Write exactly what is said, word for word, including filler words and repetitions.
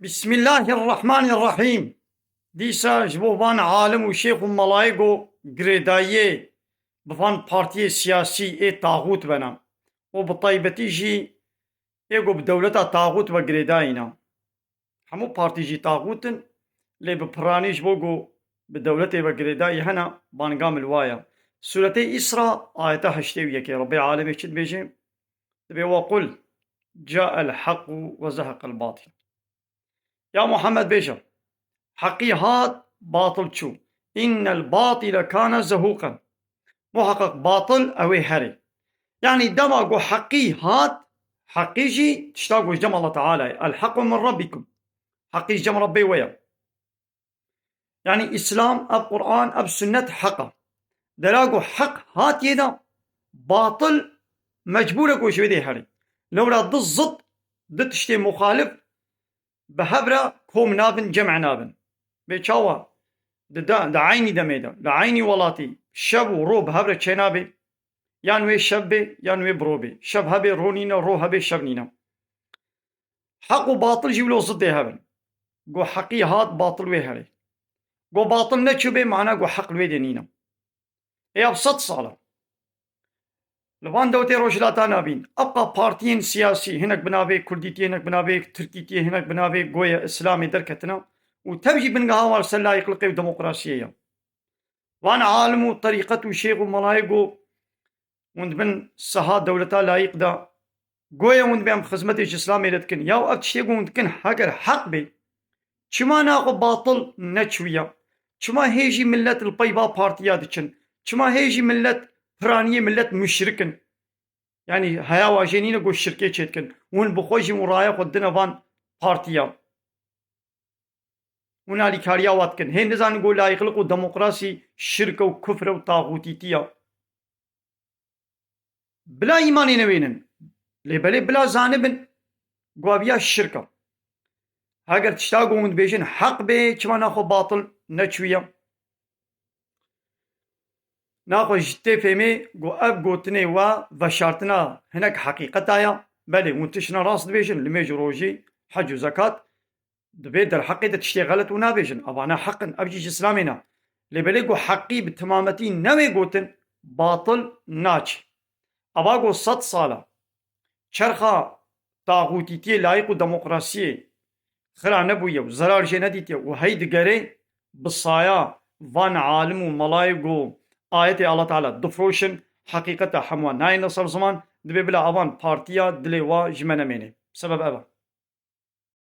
Bismillahirrahmanirrahîm. Dîsa ji bo van alim û şêx û melayê ku girêdayiyê bi van partiyê siyasî ê taxût bena û bi taybetî jî ê ku bi dewleta taxût ve girêdayî ne. Hemû partî jî taxût in, lê bi piranî ji bo ku bi dewletê ve girêdayî hene, banga min li wa ye. Sûretê Îsra, ayeta heştê û yekê, Rebbê alemê çi dibêje? Dibê: "Ve qul cael hequ ve zeheqel batil." Ya Muhammed bêje, heqî hat, batil çû. "Innel batile kane zehuqen." Muheqeq batil ew ê herê. Yanî dema ku heqî hat, heqî jî tişta ku ji cem Allah Teala ye. El hequ min Rabbikum. Heqî ji cem Rebbê we ye. Yanî Îslam, ev Quran, ev sunnet heq e. Dera ku heq hatiye de, batil mecbûr e ku ji wê dê herê. Lewra du zid, du tiştê muxalif bi hev re kom nabin, cem nabin. Bê çawa? Di, di, di eynî demê de, li eynî welatî şev û ro bi hev re çênabe. Yan wê şev bê, yan wê bi ro bê. Şev hebe, ro nîne, ro hebe, şev nîne. Heq û batil jî wilo zidê hev in. Go heqî hat, batil wê herê. Go batil neçûbê, mana go heq li wê dê nîne. Ê ev sed sal e. Li van dewtê Rojhilata Navîn, ewqa partiyên siyasî, hinek bi navê Kurdîtiyê, hinek bi navê Tirkîtiyê, hinek bi navê goye Îslamê derketine û tev jî bingeha wan ser layîqliqê û demokrasiyê ye. Van alim û terîqet û şêx û melayê go hûn dibin seha dewleta layîq de, goye hûn dibê em xizmetê ji Îslamê re dikin. Yaw ev tiştê ku hûn dikin heger heq bê, çima naxwe batil neçûye? Çima hê jî millet li pey va partiya diçin? Çima hê jî millet piraniyê millet muşrik in? Yanî heya wa jê nîne ku şirkê çêdikin. Hûn bi xwe jî hûn raya xwe didine van partiya. Hûn alîkariya wa dikin. Hê nizanin ku layîqliq û demokrasî şirk e û kufr e û taxûtîtî ye. Bila îmanê newênin. Lê belê bila zanibin, guaviya şirk e. Heger tişta ku hûn dibêjin heq bê, çima naxwe batil neçûye? Naxwe ji tê fêmê ku ev gotinê we veşartina hinek heqîqeta ye. Belê, hûn tiştine rast dibêjin, limêj û rojî, hec û zekat, di vê derheqê de tiştê xelet û nabêjin. Evane heq in, ev jî ji Îslamê ne. Lê belê ku heqî bi timametî newê gotin, batil naçe. Eva ku sed sal e çerxa taxûtîtiyê layîq û demokrasiyê xira nebûye û zerar jê nedîtiye û hey digere bi saya van alim û melayê ku ayetê Allah Teala difroşin, heqîqeta hemû nayêne ser ziman, dibê bila avan partiya dilê wa ji me nemêne. Sebeb ev e.